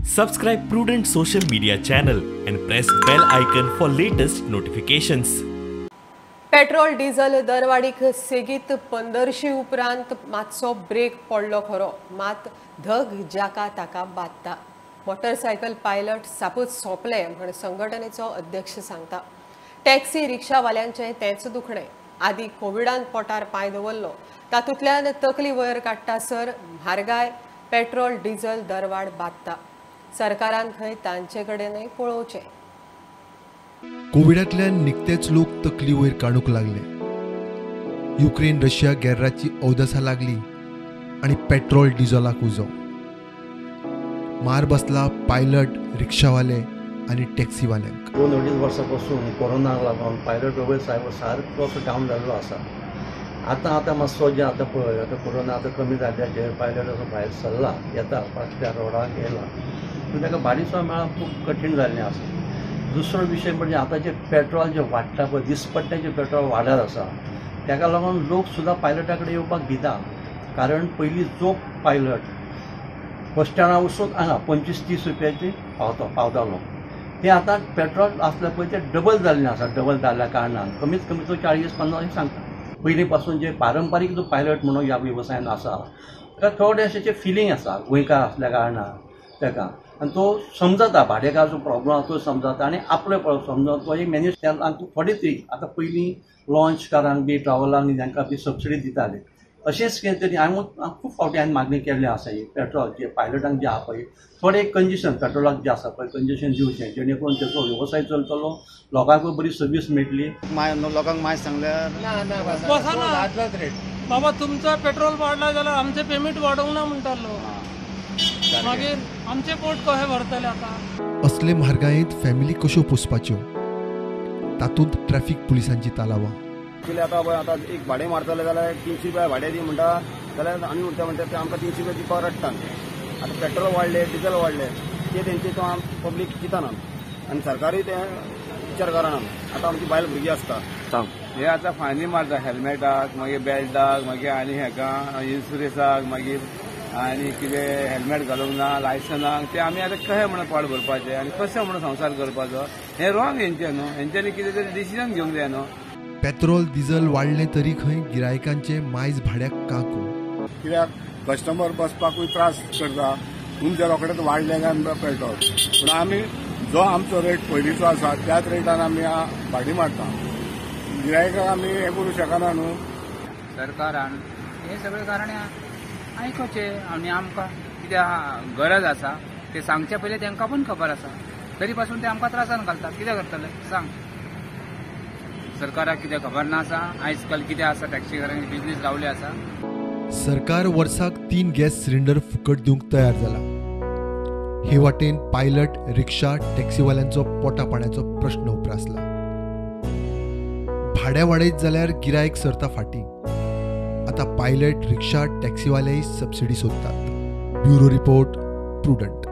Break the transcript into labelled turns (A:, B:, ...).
A: Subscribe Prudent social media channel and press bell icon for latest notifications.
B: Petrol diesel दरवाडीक सेगीत 1500 उपरांत मातसो break पडलो खरो, मात धग जाका ताका बादता। मोटरसायकल पायलट सापूच सोंपले म्हण संघटनेचो अध्यक्ष सांगता। टॅक्सी रिक्षावाल्यांचें तेंच दुखणें। आदी कोविडान पोटार पांय दवरलो, तातूंतल्यान तकली वयर काडटा सर म्हारगाय पेट्रोल डिझल दरवाड बादता। सरकारान खंय तांचे कडेनय पळोवचें।
C: कोविडांतल्यान निकतेच लोक तकली वयर काडूंक लागले। युक्रेन रशिया गॅर्राची अवदसा लागली आनी पेट्रोल डिझलाक उजो। मार बसला पायलट, रिक्षावाले आनी टॅक्सीवाल्यांक।
D: 2-2.5 वर्सां पासून कोरोनाक लागून पायलट वेवसाय सारको असो डावन जाल्लो आसा। आतां आतां मातसो जें आतां पळय आतां कोरोना आतां कमी जाल्ल्याचेर पायलट असो भायर सरला, येता फाटल्या रोडाक येयला, पूण ताका भाडें सुद्दां मेळप खूब कठीण जाल्लें आसा। दुसरो विशय म्हणजे आतां जें पेट्रोल जें वाडटा पळय, दिसपट्टें जें पेट्रोल वाडत आसा ताका लागून लोक सुद्दां पायलटा कडेन येवपाक भिता। कारण पयलीं जो पायलट बस स्टँडा वचून हांगा 25-30 रुपयाची पावतालो, ते आतां पेट्रोल आसल्या पळय तें डबल जाल्लें आसा। डबल जाल्ल्या कारणान कमीत कमी तो 40-50 सांगता। पयलीं पासून जे पारंपारीक जो पायलट म्हणून ह्या वेवसायान आसा ताका थोडें फिलींग आसा गोंयकार आसल्या कारणान ताका, आनी तो समजता भाडेकार जो प्रॉब्लम आसा तो समजता आनी आपलो समजता तो एक मॅनेज थोडी तरी। आतां पयलीं लॉन्चकारांक बी ट्रावलांक तांकां बी सबसिडी दिताले, अशेंच कितें तरी हांवें खूब फावटी हांवें मागणी केल्ली आसा। ही पेट्रोल जे पायलटांक जे आहा पळय थोडें कंजेशन पेट्रोलाक जें आसा पळय कंजेशन दिवचें, जेणे करून तेचो वेवसाय चलतलो, लोकांकूय बरी सर्वीस मेळटली।
E: लोकांक माय सांगल्यार
F: रेट बाबा तुमचो पेट्रोल वाडला जाल्यार आमचें पेमेंट वाडोवंक ना म्हणटालो, मागीर आमचें पोट कशें भरतलें आतां।
C: असले म्हारगायेंत फॅमिली कश्यो पोसपाच्यो, तातूंत ट्रॅफिक पुलिसांची तालावां।
E: एक्चुअली आतां पळय आतां एक भाडें मारतले जाल्यार 300 रुपया भाडें दी म्हणटा जाल्यार आमी उरता म्हणटा ते आमकां 300 रुपया दिवपाक रडटा। आतां पेट्रोल वाडलें, डिझल वाडलें, ते तेंचे तो पब्लीक चिंतना आनी सरकारूय ते विचार करना। आतां आमची बायल भुरगीं आसता।
G: हे आतां फायनी मारता हेल्मेटाक, मागीर बेल्टाक, मागीर आनी हेका इन्सुरन्साक, मागीर आनी कितें हेल्मेट घालूंक ना, लायसनाक, ते आमी आतां कशें म्हणून पोट भरपाचें आनी कशें म्हणून संवसार करपाचो? हें रॉंग हेंचें न्हू, हेंच्यांनी कितें तरी डिसिजन घेवंक जाय न्हू।
C: पेट्रोल डिझल वाडलें तरी खंय गिरायकांचे मायज भाड्याक कांकू।
H: कित्याक कस्टमर बसपाकूय त्रास करता, तुमच्या रोखडेच वाडलें काय पेट्रोल, पूण आमी जो आमचो रेट पयलींचो आसा त्याच रेटान आमी भाडी मारता, गिरायकांक आमी हें करूं शकना न्हू।
I: सरकारान हें सगळें कारण आयकुचें आनी आमकां कितें गरज आसा तें सांगचे पयलीं तांकां पण खबर आसा, तरी पासून ते आमकां त्रासान घालता। कितें करतले सांग? सरकाराक कितें खबर ना आसा आयज काल कितें आसा, टॅक्सीकारांनी बिजनेस लावले आसा।
C: सरकार वर्साक 3 गॅस सिलिंडर फुकट दिवंक तयार जाला। हे वाटेन पायलट, रिक्षा, टॅक्सीवाल्यांचो पोटा पाण्याचो प्रश्न उप्रासला। भाड्या वाडयत जाल्यार गिरायक सरता फाटीं। आतां पायलट, रिक्षा, टॅक्सीवालेय सबसिडी सोदतात। Bureau report, Prudent.